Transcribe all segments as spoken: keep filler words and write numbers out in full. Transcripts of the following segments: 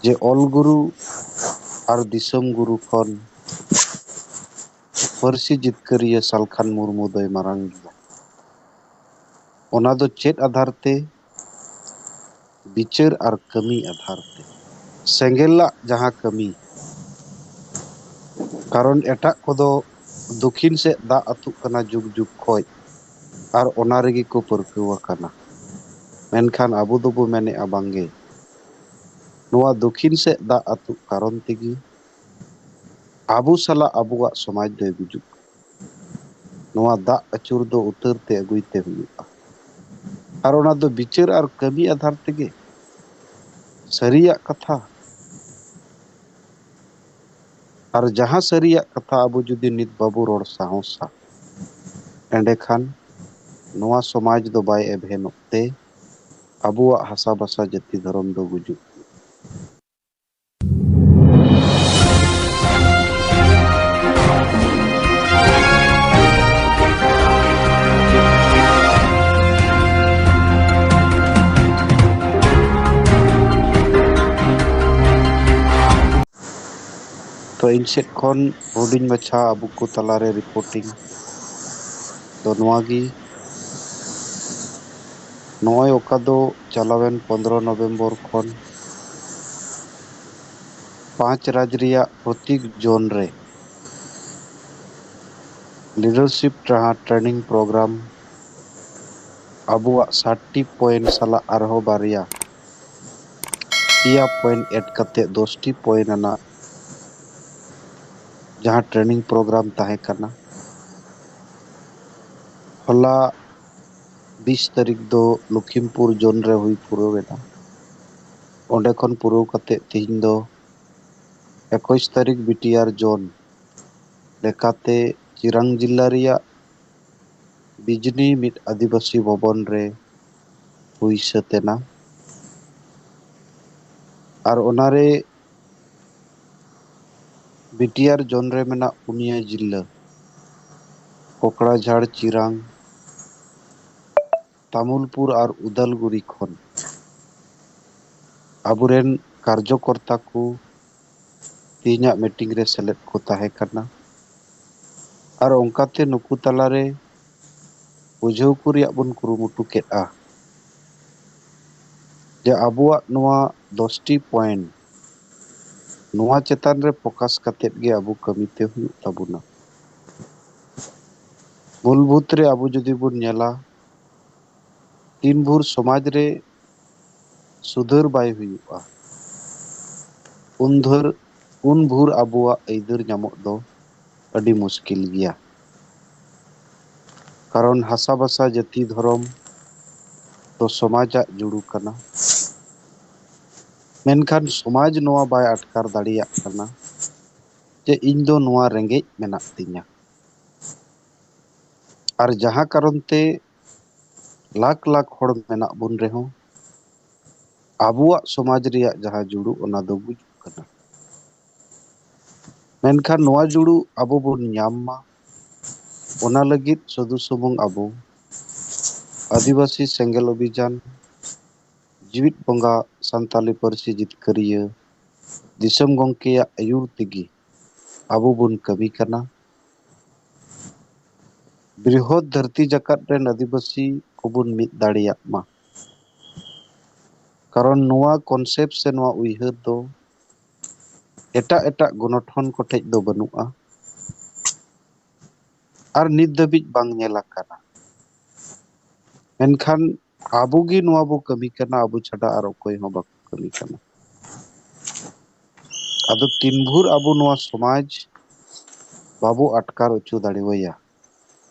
ᱡᱮ ᱚᱞ ᱜᱩᱨᱩ ᱟᱨ ᱫᱤᱥᱚᱢ ᱜᱩᱨᱩ ᱠᱷᱚᱱ ᱯᱟᱹᱨᱥᱤ ᱡᱤᱛᱠᱟᱹᱨᱤᱭᱟᱹ ᱥᱟᱞᱠᱷᱟᱱ ᱢᱩᱨᱢᱩ ᱫᱚᱭ ᱢᱟᱨᱟᱝ ᱜᱮᱭᱟ᱾ ᱚᱱᱟ ᱫᱚ ᱪᱮᱫ ᱟᱫᱷᱟᱨ ᱛᱮ? ᱵᱤᱪᱟᱹᱨ ᱟᱨ ᱠᱟᱹᱢᱤ ᱟᱫᱷᱟᱨ ᱛᱮ᱾ ᱥᱮᱸᱜᱮᱞᱟᱜ ᱡᱟᱦᱟᱸ ᱠᱟᱹᱢᱤ, ᱠᱟᱨᱚᱱ ᱮᱴᱟᱜ ᱠᱚᱫᱚ ᱫᱚᱠᱷᱤᱱ ᱥᱮᱫ ᱫᱟᱜ ᱟᱹᱛᱩᱜ ᱠᱟᱱᱟ ᱡᱩᱜᱽ ᱡᱩᱜᱽ ᱠᱷᱚᱡ, ᱟᱨ ᱚᱱᱟ ᱨᱮᱜᱮ ᱠᱚ ᱯᱟᱹᱨᱠᱟᱹᱣ ᱟᱠᱟᱱᱟ᱾ ᱢᱮᱱᱠᱷᱟᱱ ᱟᱵᱚ ᱫᱚᱵᱚ ᱢᱮᱱᱮᱫᱼᱟ, ᱵᱟᱝᱜᱮ, ᱱᱚᱣᱟ ᱫᱚᱠᱷᱤᱱ ᱥᱮᱫ ᱫᱟᱜ ᱟᱹᱛᱩᱜ ᱠᱟᱨᱚᱱ ᱛᱮᱜᱮ ᱟᱵᱚ ᱥᱟᱞᱟᱜ ᱟᱵᱚᱣᱟᱜ ᱥᱚᱢᱟᱡᱽ ᱫᱚᱭ ᱜᱩᱡᱩᱜ ᱠᱟᱱᱟ᱾ ᱱᱚᱣᱟ ᱫᱟᱜ ᱟᱹᱪᱩᱨ ᱫᱚ ᱩᱛᱟᱹᱨ ᱛᱮ ᱟᱹᱜᱩᱭ ᱛᱮ ᱦᱩᱭᱩᱜᱼᱟ᱾ ᱟᱨ ᱚᱱᱟ ᱫᱚ ᱵᱤᱪᱟᱹᱨ ᱟᱨ ᱠᱟᱹᱢᱤ ᱟᱫᱷᱟᱨ ᱛᱮᱜᱮ ᱥᱟᱹᱨᱤᱭᱟᱜ ᱠᱟᱛᱷᱟ᱾ ᱟᱨ ᱡᱟᱦᱟᱸ ᱥᱟᱹᱨᱤᱭᱟᱜ ᱠᱟᱛᱷᱟ ᱟᱵᱚ ᱡᱩᱫᱤ ᱱᱤᱛ ᱵᱟᱵᱚ ᱨᱚᱲ ᱥᱟᱦᱚᱥᱟ, ᱮᱸᱰᱮᱠᱷᱟᱱ ᱱᱚᱣᱟ ᱥᱚᱢᱟᱡᱽ ᱫᱚ ᱵᱟᱭ ᱮᱵᱷᱮᱱᱚᱜ ᱛᱮ ᱟᱵᱚᱣᱟᱜ ᱦᱟᱥᱟ ᱵᱷᱟᱥᱟ ᱡᱟᱹᱛᱤ ᱫᱷᱚᱨᱚᱢ ᱫᱚ ᱜᱩᱡᱩᱜ᱾ ᱛᱚ, ᱤᱧ ᱥᱮᱫ ᱠᱷᱚᱱ ᱦᱩᱰᱤᱧ ᱢᱟᱪᱷᱟ ᱟᱵᱚ ᱠᱚ ᱛᱟᱞᱟᱨᱮ ᱨᱤᱯᱳᱨᱴᱤᱝ ᱫᱚ ᱱᱚᱣᱟ ᱜᱮ᱾ ᱱᱚᱜᱼᱚᱭ ᱚᱠᱟ ᱫᱚ ᱪᱟᱞᱟᱣᱮᱱ ᱯᱚᱱᱫᱽᱨᱚ ᱱᱚᱵᱷᱮᱢᱵᱚᱨ ᱠᱷᱚᱱ ᱯᱟᱸᱪ ᱨᱟᱡᱽ ᱨᱮᱭᱟᱜ ᱯᱨᱚᱛᱮᱠ ᱡᱳᱱ ᱨᱮ ᱞᱤᱰᱟᱨᱥᱤᱯ ᱴᱨᱟ-, ᱴᱨᱮᱱᱤᱝ ᱯᱨᱳᱜᱨᱟᱢ ᱟᱵᱚᱣᱟᱜ ᱥᱟᱛᱴᱤ ᱯᱚᱭᱮᱱᱴ ᱥᱟᱞᱟᱜ ᱟᱨᱦᱚᱸ ᱵᱟᱨᱭᱟ ᱯᱮᱭᱟ ᱯᱚᱭᱮᱱᱴ ᱮᱰ ᱠᱟᱛᱮ ᱫᱚᱥᱴᱤ ᱯᱚᱭᱮᱱᱴ ᱟᱱᱟᱜ ᱡᱟᱦᱟᱸ ᱴᱨᱮᱱᱤᱝ ᱯᱨᱳᱜᱨᱟᱢ ᱛᱟᱦᱮᱸ ᱠᱟᱱᱟ᱾ ᱦᱚᱞᱟ ᱵᱤᱥ ᱛᱟᱹᱨᱤᱠᱷ ᱫᱚ ᱞᱚᱠᱷᱤᱢᱯᱩᱨ ᱡᱳᱱ ᱨᱮ ᱦᱩᱭ ᱯᱩᱨᱟᱹᱣ ᱮᱱᱟ᱾ ᱚᱸᱰᱮ ᱠᱷᱚᱱ ᱯᱩᱨᱟᱹᱣ ᱠᱟᱛᱮ ᱛᱤᱦᱤᱧ ᱫᱚ ᱮᱠᱩᱥ ᱛᱟᱹᱨᱤᱠᱷ ᱵᱤᱴᱤᱟᱨ ᱡᱳᱱ ᱞᱮᱠᱟᱛᱮ ᱪᱤᱨᱟᱝ ᱡᱤᱞᱟ ᱨᱮᱭᱟᱜ ᱵᱤᱡᱽᱱᱤ ᱢᱤᱫ ᱟᱹᱫᱤᱵᱟᱹᱥᱤ ᱵᱷᱚᱵᱚᱱ ᱨᱮ ᱦᱩᱭ ᱥᱟᱹᱛ ᱮᱱᱟ᱾ ᱟᱨ ᱚᱱᱟᱨᱮ ᱵᱤᱴᱤᱟᱨ ᱡᱳᱱ ᱨᱮ ᱢᱮᱱᱟᱜ ᱯᱩᱱᱭᱟᱹ ᱡᱤᱞᱟᱹ, ᱠᱚᱠᱲᱟᱡᱷᱟᱲ, ᱪᱤᱨᱟᱝ, ᱛᱟᱢᱩᱞᱯᱩᱨ ᱟᱨ ᱩᱫᱟᱞᱜᱩᱲᱤ ᱠᱷᱚᱱ ᱟᱵᱚᱨᱮᱱ ᱠᱟᱨᱡᱚᱠᱚᱨᱛᱟ ᱠᱚ ᱛᱮᱦᱮᱧᱟᱜ ᱢᱤᱴᱤᱝ ᱨᱮ ᱥᱮᱞᱮᱫ ᱠᱚ ᱛᱟᱦᱮᱸ ᱠᱟᱱᱟ᱾ ᱟᱨ ᱚᱱᱠᱟᱛᱮ ᱱᱩᱠᱩ ᱛᱟᱞᱟᱨᱮ ᱵᱩᱡᱷᱟᱹᱣ ᱠᱚ ᱨᱮᱭᱟᱜ ᱵᱚᱱ ᱠᱩᱨᱩᱢᱩᱴᱩ ᱠᱮᱫᱼᱟ ᱡᱮ ᱟᱵᱚᱣᱟᱜ ᱱᱚᱣᱟ ᱫᱚᱥᱴᱤ ᱯᱚᱭᱮᱱᱴ, ᱱᱚᱣᱟ ᱪᱮᱛᱟᱱ ᱨᱮ ᱯᱷᱳᱠᱟᱥ ᱠᱟᱛᱮᱫ ᱜᱮ ᱟᱵᱚ ᱠᱟᱹᱢᱤ ᱛᱮ ᱦᱩᱭᱩᱜ ᱛᱟᱵᱚᱱᱟ᱾ ᱢᱩᱞᱵᱷᱩᱛ ᱨᱮ ᱟᱵᱚ ᱡᱩᱫᱤ ᱵᱚᱱ ᱧᱮᱞᱟ, ᱛᱤᱱ ᱵᱷᱳᱨ ᱥᱚᱢᱟᱡᱽ ᱨᱮ ᱥᱩᱫᱷᱟᱹᱨ ᱵᱟᱭ ᱦᱩᱭᱩᱜᱼᱟ, ᱩᱱ ᱫᱷᱟᱹᱨ ᱩᱱ ᱵᱷᱳᱨ ᱟᱵᱚᱣᱟᱜ ᱟᱹᱭᱫᱟᱹᱨ ᱧᱟᱢᱚᱜ ᱫᱚ ᱟᱹᱰᱤ ᱢᱩᱥᱠᱤᱞ ᱜᱮᱭᱟ᱾ ᱠᱟᱨᱚᱱ ᱦᱟᱥᱟ ᱵᱷᱟᱥᱟ, ᱡᱟᱹᱛᱤ, ᱫᱷᱚᱨᱚᱢ ᱫᱚ ᱥᱚᱢᱟᱡᱟᱜ ᱡᱩᱲᱩ ᱠᱟᱱᱟ᱾ ᱢᱮᱱᱠᱷᱟᱱ ᱥᱚᱢᱟᱡᱽ ᱱᱚᱣᱟ ᱵᱟᱭ ᱟᱴᱠᱟᱨ ᱫᱟᱲᱮᱭᱟᱜ ᱠᱟᱱᱟ ᱡᱮ ᱤᱧ ᱫᱚ ᱱᱚᱣᱟ ᱨᱮᱸᱜᱮᱡ ᱢᱮᱱᱟᱜ ᱛᱤᱧᱟ᱾ ᱟᱨ ᱡᱟᱦᱟᱸ ᱠᱟᱨᱚᱱ ᱛᱮ ᱞᱟᱠᱷ ᱞᱟᱠᱷ ᱦᱚᱲ ᱢᱮᱱᱟᱜ ᱵᱚᱱ ᱨᱮᱦᱚᱸ, ᱟᱵᱚᱣᱟᱜ ᱥᱚᱢᱟᱡᱽ ᱨᱮᱭᱟᱜ ᱡᱟᱦᱟᱸ ᱡᱩᱲᱩ, ᱚᱱᱟ ᱫᱚ ᱜᱩᱡᱩᱜ ᱠᱟᱱᱟ᱾ ᱢᱮᱱᱠᱷᱟᱱ ᱱᱚᱣᱟ ᱡᱩᱲᱩ ᱟᱵᱚ ᱵᱚᱱ ᱧᱟᱢ ᱢᱟ, ᱚᱱᱟ ᱞᱟᱹᱜᱤᱫ ᱥᱩᱫᱷᱩ ᱥᱩᱢᱩᱝ ᱟᱵᱚ ᱟᱹᱫᱤᱵᱟᱹᱥᱤ ᱥᱮᱸᱜᱮᱞ ᱚᱵᱷᱤᱡᱟᱱ, ᱡᱤᱣᱤᱫ ᱵᱚᱸᱜᱟ ᱥᱟᱱᱛᱟᱞᱤ ᱯᱟᱹᱨᱥᱤ ᱡᱤᱛᱠᱟᱹᱨᱤᱭᱟᱹ, ᱫᱤᱥᱚᱢ ᱜᱚᱢᱠᱮᱭᱟᱜ ᱟᱹᱭᱩᱨ ᱛᱮᱜᱮ ᱟᱵᱚ ᱵᱚᱱ ᱠᱟᱹᱢᱤ ᱠᱟᱱᱟ᱾ ᱵᱨᱤᱦᱚᱫ ᱫᱷᱟᱹᱨᱛᱤ ᱡᱟᱠᱟᱛ ᱨᱮᱱ ᱟᱹᱫᱤᱵᱟᱹᱥᱤ ᱠᱚᱵᱚᱱ ᱢᱤᱫ ᱫᱟᱲᱮᱭᱟᱜ ᱢᱟ᱾ ᱠᱟᱨᱚᱱ ᱱᱚᱣᱟ ᱠᱚᱱᱥᱮᱯᱴ ᱥᱮ ᱱᱚᱣᱟ ᱩᱭᱦᱟᱹᱨ ᱫᱚ ᱮᱴᱟᱜ ᱮᱴᱟᱜ ᱜᱚᱱᱚᱴᱷᱚᱱ ᱠᱚᱴᱷᱮᱡ ᱫᱚ ᱵᱟᱹᱱᱩᱜᱼᱟ ᱟᱨ ᱱᱤᱛ ᱫᱷᱟᱹᱵᱤᱡ ᱵᱟᱝ ᱧᱮᱞ ᱟᱠᱟᱱᱟ᱾ ᱢᱮᱱᱠᱷᱟᱱ ᱟᱵᱚ ᱜᱮ ᱱᱚᱣᱟ ᱵᱚ ᱠᱟᱹᱢᱤ ᱠᱟᱱᱟ, ᱟᱵᱚ ᱪᱷᱟᱰᱟ ᱟᱨ ᱚᱠᱚᱭ ᱦᱚᱸ ᱵᱟᱠᱚ ᱠᱟᱹᱢᱤ ᱠᱟᱱᱟ᱾ ᱟᱫᱚ ᱛᱤᱱ ᱵᱷᱳᱨ ᱟᱵᱚ ᱱᱚᱣᱟ ᱥᱚᱢᱟᱡᱽ ᱵᱟᱵᱚ ᱟᱴᱠᱟᱨ ᱦᱚᱪᱚ ᱫᱟᱲᱮᱣᱟᱭᱟ,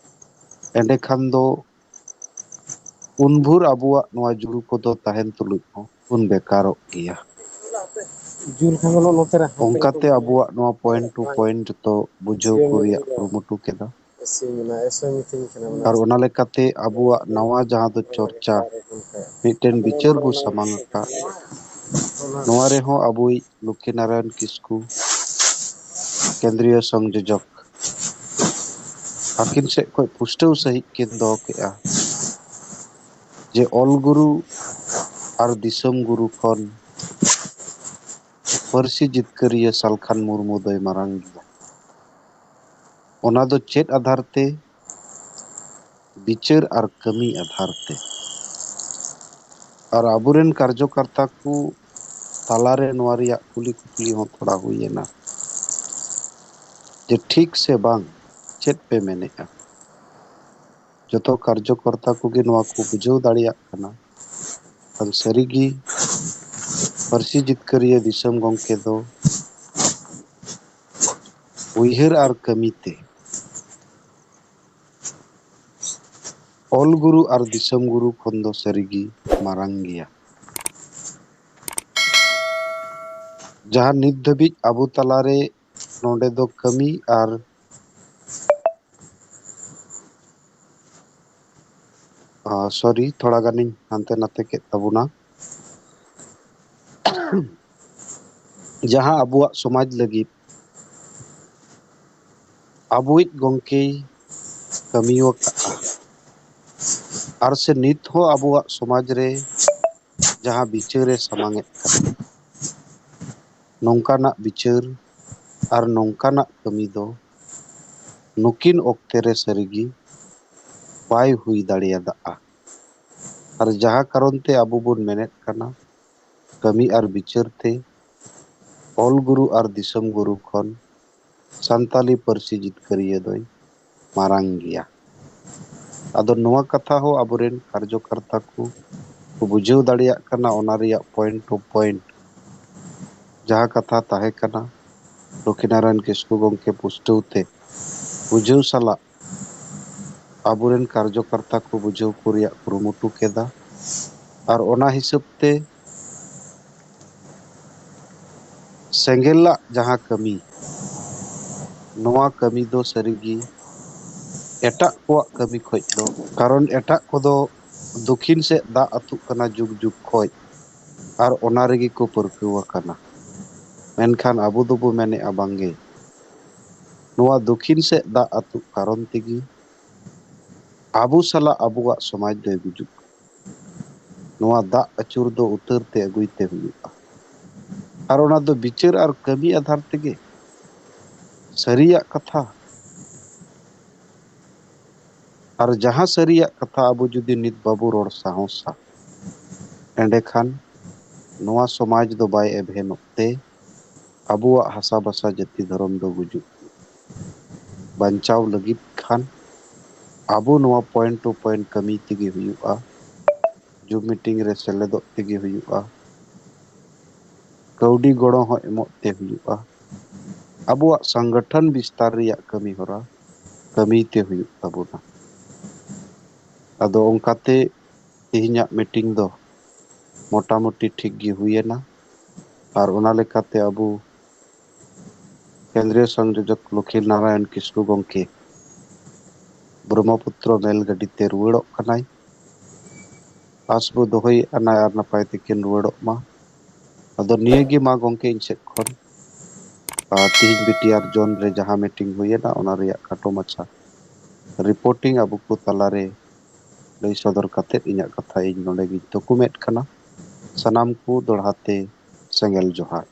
ᱮᱸᱰᱮᱠᱷᱟᱱ ᱫᱚ ᱩᱱ ᱵᱷᱳᱨ ᱟᱵᱚᱣᱟᱜ ᱱᱚᱣᱟ ᱡᱩᱲᱩ ᱠᱚᱫᱚ ᱛᱟᱦᱮᱱ ᱛᱩᱞᱩᱡ ᱦᱚᱸ ᱵᱚᱱ ᱵᱮᱠᱟᱨᱚᱜ ᱜᱮᱭᱟ᱾ ᱡᱩᱞ ᱠᱷᱟᱱ ᱫᱚ ᱱᱚᱛᱮ ᱨᱮ ᱦᱟᱯᱮ ᱚᱱᱠᱟᱛᱮ ᱟᱵᱚᱣᱟᱜ ᱱᱚᱣᱟ ᱯᱚᱭᱮᱱᱴ ᱴᱩ ᱯᱚᱭᱮᱱᱴ ᱡᱚᱛᱚ ᱵᱩᱡᱷᱟᱹᱣ ᱠᱚ ᱨᱮᱭᱟᱜ ᱠᱩᱨᱩᱢᱩᱴᱩ ᱠᱮᱫᱟ᱾ ᱮᱥᱤ ᱢᱮᱱᱟᱜᱼᱟ, ᱮᱥᱤ ᱢᱤᱛᱤᱧ ᱠᱟᱱᱟ, ᱢᱮᱱᱟᱜᱼᱟ᱾ ᱟᱨ ᱚᱱᱟ ᱞᱮᱠᱟᱛᱮ ᱟᱵᱚᱣᱟᱜ ᱱᱟᱣᱟ ᱡᱟᱦᱟᱸ ᱫᱚ ᱪᱚᱨᱪᱟ, ᱢᱤᱫᱴᱮᱱ ᱵᱤᱪᱟᱹᱨ ᱵᱚ ᱥᱟᱢᱟᱝ ᱟᱠᱟᱫ, ᱱᱚᱣᱟ ᱨᱮᱦᱚᱸ ᱟᱵᱚᱭᱤᱡ ᱞᱚᱠᱠᱷᱤ ᱱᱟᱨᱟᱭᱚᱱ ᱠᱤᱥᱠᱩ, ᱠᱮᱱᱫᱨᱤᱭᱚ ᱥᱚᱝᱡᱳᱡᱚᱠ, ᱟᱹᱠᱤᱱ ᱥᱮᱫ ᱠᱷᱚᱱ ᱯᱩᱥᱴᱟᱹᱣ ᱥᱟᱺᱦᱤᱡ ᱠᱤᱱ ᱫᱚᱦᱚ ᱠᱮᱫᱼᱟ ᱡᱮ ᱚᱞ ᱜᱩᱨᱩ ᱟᱨ ᱫᱤᱥᱚᱢ ᱜᱩᱨᱩ ᱠᱷᱚᱱ ᱯᱟᱹᱨᱥᱤ ᱡᱤᱛᱠᱟᱹᱨᱤᱭᱟᱹ ᱥᱟᱞᱠᱷᱟᱱ ᱢᱩᱨᱢᱩ ᱫᱚᱭ ᱢᱟᱨᱟᱝ ᱜᱮᱭᱟ᱾ ᱚᱱᱟ ᱫᱚ ᱪᱮᱫ ᱟᱫᱷᱟᱨ ᱛᱮ? ᱵᱤᱪᱟᱹᱨ ᱟᱨ ᱠᱟᱹᱢᱤ ᱟᱫᱷᱟᱨ ᱛᱮ᱾ ᱟᱨ ᱟᱵᱚᱨᱮᱱ ᱠᱟᱨᱡᱚᱠᱟᱨᱛᱟ ᱠᱚ ᱛᱟᱞᱟᱨᱮ ᱱᱚᱣᱟ ᱨᱮᱭᱟᱜ ᱠᱩᱞᱤ ᱠᱩᱯᱞᱤ ᱦᱚᱸ ᱛᱷᱚᱲᱟ ᱦᱩᱭ ᱮᱱᱟ ᱡᱮ ᱴᱷᱤᱠ ᱥᱮ ᱵᱟᱝ, ᱪᱮᱫ ᱯᱮ ᱢᱮᱱᱮᱫᱼᱟ? ᱡᱚᱛᱚ ᱠᱟᱨᱡᱚᱠᱚᱨᱛᱟ ᱠᱚᱜᱮ ᱱᱚᱣᱟ ᱠᱚ ᱵᱩᱡᱷᱟᱹᱣ ᱫᱟᱲᱮᱭᱟᱜ ᱠᱟᱱᱟ᱾ ᱟᱨ ᱥᱟᱹᱨᱤᱜᱮ ᱯᱟᱹᱨᱥᱤ ᱡᱤᱛᱠᱟᱹᱨᱤᱭᱟᱹ ᱫᱤᱥᱚᱢ ᱜᱚᱢᱠᱮ ᱫᱚ ᱩᱭᱦᱟᱹᱨ ᱟᱨ ᱠᱟᱹᱢᱤ ᱛᱮ ᱚᱞ ᱜᱩᱨᱩ ᱟᱨ ᱫᱤᱥᱚᱢ ᱜᱩᱨᱩ ᱠᱷᱚᱱ ᱫᱚ ᱥᱟᱹᱨᱤᱜᱮ ᱢᱟᱨᱟᱝ ᱜᱮᱭᱟ᱾ ᱡᱟᱦᱟᱸ ᱱᱤᱛ ᱫᱷᱟᱹᱵᱤᱡ ᱟᱵᱚ ᱛᱟᱞᱟᱨᱮ ᱱᱚᱰᱮ ᱫᱚ ᱠᱟᱹᱢᱤ ᱟᱨ, ᱟᱸ, sorry, ᱛᱷᱚᱲᱟ ᱜᱟᱱᱤᱧ ᱦᱟᱱᱛᱮ ᱱᱟᱛᱮ ᱠᱮᱫ ᱛᱟᱵᱚᱱᱟ᱾ ᱡᱟᱦᱟᱸ ᱟᱵᱚᱣᱟᱜ ᱥᱚᱢᱟᱡᱽ ᱞᱟᱹᱜᱤᱫ ᱟᱵᱚᱭᱤᱡ ᱜᱚᱢᱠᱮᱭ ᱠᱟᱹᱢᱤ ᱟᱠᱟᱫᱼᱟ, ᱟᱨ ᱥᱮ ᱱᱤᱛ ᱦᱚᱸ ᱟᱵᱚᱣᱟᱜ ᱥᱚᱢᱟᱡᱽ ᱨᱮ ᱡᱟᱦᱟᱸ ᱵᱤᱪᱟᱹᱨᱮ ᱥᱟᱢᱟᱝ ᱮᱫ ᱠᱟᱱᱟ, ᱱᱚᱝᱠᱟᱱᱟᱜ ᱵᱤᱪᱟᱹᱨ ᱟᱨ ᱱᱚᱝᱠᱟᱱᱟᱜ ᱠᱟᱹᱢᱤ ᱫᱚ ᱱᱩᱠᱤᱱ ᱚᱠᱛᱮ ᱨᱮ ᱥᱟᱹᱨᱤᱜᱮ ᱵᱟᱭ ᱦᱩᱭ ᱫᱟᱲᱮᱭᱟᱫᱟᱜᱼᱟ᱾ ᱟᱨ ᱡᱟᱦᱟᱸ ᱠᱟᱨᱚᱱ ᱛᱮ ᱟᱵᱚ ᱵᱚᱱ ᱢᱮᱱᱮᱫ ᱠᱟᱱᱟ, ᱠᱟᱹᱢᱤ ᱟᱨ ᱵᱤᱪᱟᱹᱨ ᱛᱮ ᱚᱞ ᱜᱩᱨᱩ ᱟᱨ ᱫᱤᱥᱚᱢ ᱜᱩᱨᱩ ᱠᱷᱚᱱ ᱥᱟᱱᱛᱟᱞᱤ ᱯᱟᱹᱨᱥᱤ ᱡᱤᱛᱠᱟᱹᱨᱤᱭᱟᱹ ᱫᱚᱭ ᱢᱟᱨᱟᱝ ᱜᱮᱭᱟ᱾ ᱟᱫᱚ ᱱᱚᱣᱟ ᱠᱟᱛᱷᱟ ᱦᱚᱸ ᱟᱵᱚᱨᱮᱱ ᱠᱟᱨᱡᱚᱠᱟᱨᱛᱟ ᱠᱚ ᱠᱚ ᱵᱩᱡᱷᱟᱹᱣ ᱫᱟᱲᱮᱭᱟᱜ ᱠᱟᱱᱟ, ᱚᱱᱟ ᱨᱮᱭᱟᱜ point to point ᱡᱟᱦᱟᱸ ᱠᱟᱛᱷᱟ ᱛᱟᱦᱮᱸ ᱠᱟᱱᱟ, ᱞᱚᱠᱠᱷᱤᱱᱟᱨᱟᱭᱚᱱ ᱠᱤᱥᱠᱩ ᱜᱚᱢᱠᱮ ᱯᱩᱥᱴᱟᱹᱣ ᱛᱮ ᱵᱩᱡᱷᱟᱹᱣ ᱥᱟᱞᱟᱜ ᱟᱵᱚᱨᱮᱱ ᱠᱟᱨᱡᱚᱠᱟᱨᱛᱟ ᱠᱚ ᱵᱩᱡᱷᱟᱹᱣ ᱠᱚ ᱨᱮᱭᱟᱜ ᱠᱩᱨᱩᱢᱩᱴᱩ ᱠᱮᱫᱟ᱾ ᱟᱨ ᱚᱱᱟ ᱦᱤᱥᱟᱹᱵ ᱛᱮ ᱥᱮᱸᱜᱮᱞᱟᱜ ᱡᱟᱦᱟᱸ ᱠᱟᱹᱢᱤ, ᱱᱚᱣᱟ ᱠᱟᱹᱢᱤ ᱫᱚ ᱥᱟᱹᱨᱤᱜᱮ ᱮᱴᱟᱜ ᱠᱚᱣᱟᱜ ᱠᱟᱹᱢᱤ ᱠᱷᱚᱡ ᱫᱚ, ᱠᱟᱨᱚᱱ ᱮᱴᱟᱜ ᱠᱚᱫᱚ ᱫᱚᱠᱷᱤᱱ ᱥᱮᱫ ᱫᱟᱜ ᱟᱹᱛᱩᱜ ᱠᱟᱱᱟ ᱡᱩᱜᱽ ᱡᱩᱜᱽ ᱠᱷᱚᱡ, ᱟᱨ ᱚᱱᱟ ᱨᱮᱜᱮ ᱠᱚ ᱯᱟᱹᱨᱠᱟᱹᱣ ᱟᱠᱟᱱᱟ᱾ ᱢᱮᱱᱠᱷᱟᱱ ᱟᱵᱚ ᱫᱚᱵᱚ ᱢᱮᱱᱮᱫᱼᱟ, ᱵᱟᱝᱜᱮ, ᱱᱚᱣᱟ ᱫᱚᱠᱷᱤᱱ ᱥᱮᱫ ᱫᱟᱜ ᱟᱹᱛᱩᱜ ᱠᱟᱨᱚᱱ ᱛᱮᱜᱮ ᱟᱵᱚ ᱥᱟᱞᱟᱜ ᱟᱵᱚᱣᱟᱜ ᱥᱚᱢᱟᱡᱽ ᱫᱚᱭ ᱜᱩᱡᱩᱜ ᱠᱟᱱᱟ᱾ ᱱᱚᱣᱟ ᱫᱟᱜ ᱟᱹᱪᱩᱨ ᱫᱚ ᱩᱛᱟᱹᱨ ᱛᱮ ᱟᱹᱜᱩᱭ ᱛᱮ ᱦᱩᱭᱩᱜᱼᱟ᱾ ᱟᱨ ᱚᱱᱟ ᱫᱚ ᱵᱤᱪᱟᱹᱨ ᱟᱨ ᱠᱟᱹᱢᱤ ᱟᱫᱷᱟᱨ ᱛᱮᱜᱮ ᱥᱟᱹᱨᱤᱭᱟᱜ ᱠᱟᱛᱷᱟ, ᱟᱨ ᱡᱟᱦᱟᱸ ᱥᱟᱹᱨᱤᱭᱟᱜ ᱠᱟᱛᱷᱟ ᱟᱵᱚ ᱡᱩᱫᱤ ᱱᱤᱛ ᱵᱟᱵᱚ ᱨᱚᱲ ᱥᱟᱦᱚᱥᱟ, ᱮᱸᱰᱮᱠᱷᱟᱱ ᱱᱚᱣᱟ ᱥᱚᱢᱟᱡᱽ ᱫᱚ ᱵᱟᱭ ᱮᱵᱷᱮᱱᱚᱜ ᱛᱮ ᱟᱵᱚᱣᱟᱜ ᱦᱟᱥᱟ ᱵᱷᱟᱥᱟ ᱡᱟᱹᱛᱤ ᱫᱷᱚᱨᱚᱢ ᱫᱚ ᱜᱩᱡᱩᱜ ᱵᱟᱧᱪᱟᱣ ᱞᱟᱹᱜᱤᱫ ᱠᱷᱟᱱ ᱟᱵᱚ ᱱᱚᱣᱟ point to point ᱠᱟᱹᱢᱤ ᱛᱮᱜᱮ ᱦᱩᱭᱩᱜᱼᱟ, ᱡᱩᱢ meeting ᱨᱮ ᱥᱮᱞᱮᱫᱚᱜ ᱛᱮᱜᱮ ᱦᱩᱭᱩᱜᱼᱟ, ᱠᱟᱹᱣᱰᱤ ᱜᱚᱲᱚ ᱦᱚᱸ ᱮᱢᱚᱜ ᱛᱮ ᱦᱩᱭᱩᱜᱼᱟ, ᱟᱵᱚᱣᱟᱜ ᱥᱚᱝᱜᱚᱴᱷᱚᱱ ᱵᱤᱥᱛᱟᱨ ᱨᱮᱭᱟᱜ ᱠᱟᱹᱢᱤ ᱦᱚᱨᱟ ᱠᱟᱹᱢᱤ ᱛᱮ ᱦᱩᱭᱩᱜ ᱛᱟᱵᱚᱱᱟ᱾ ᱟᱫᱚ ᱚᱱᱠᱟᱛᱮ ᱛᱮᱦᱮᱧᱟᱜ meeting ᱫᱚ ᱢᱚᱴᱟᱢᱩᱴᱤ ᱴᱷᱤᱠ ᱜᱮ ᱦᱩᱭᱮᱱᱟ᱾ ᱟᱨ ᱚᱱᱟ ᱞᱮᱠᱟᱛᱮ ᱟᱵᱚ ᱠᱮᱱᱫᱨᱤᱭᱚ ᱥᱚᱝᱡᱳᱡᱚᱠ ᱞᱚᱠᱷᱤ ᱱᱟᱨᱟᱭᱚᱱ ᱠᱤᱥᱠᱩ ᱜᱚᱢᱠᱮ ᱵᱨᱚᱦᱢᱚᱯᱩᱛᱨᱚ ᱢᱮᱞ ᱜᱟᱹᱰᱤ ᱛᱮ ᱨᱩᱣᱟᱹᱲᱚᱜ ᱠᱟᱱᱟᱭ᱾ ᱟᱸᱥ ᱵᱚ ᱫᱚᱦᱚᱭᱮᱫᱼᱟ ᱱᱟᱭ ᱟᱨ ᱱᱟᱯᱟᱭ ᱛᱮᱠᱤᱱ ᱨᱩᱣᱟᱹᱲᱚᱜ ᱢᱟ᱾ ᱟᱫᱚ ᱱᱤᱭᱟᱹ ᱜᱮ ᱢᱟ ᱜᱚᱢᱠᱮ ᱤᱧ ᱥᱮᱫ ᱠᱷᱚᱱ, ᱟᱨ ᱛᱤᱦᱤᱧ ᱵᱤ ᱴᱤ ᱟᱨ ᱡᱳᱱ ᱨᱮ ᱡᱟᱦᱟᱸ meeting ᱦᱩᱭᱮᱱᱟ, ᱚᱱᱟ ᱨᱮᱭᱟᱜ ᱠᱷᱟᱴᱚ ᱢᱟᱪᱷᱟ reporting ᱟᱵᱚ ᱠᱚ ᱛᱟᱞᱟᱨᱮ ᱞᱟᱹᱭ ᱥᱚᱫᱚᱨ ᱠᱟᱛᱮᱫ ᱤᱧᱟᱹᱜ ᱠᱟᱛᱷᱟ ᱤᱧ ᱱᱚᱰᱮ ᱜᱤᱧ ᱛᱷᱩᱠᱩᱢᱮᱫ ᱠᱟᱱᱟ᱾ ᱥᱟᱱᱟᱢ ᱠᱚ ᱫᱚᱲᱦᱟ ᱛᱮ ᱥᱮᱸᱜᱮᱞ ᱡᱚᱦᱟᱨ᱾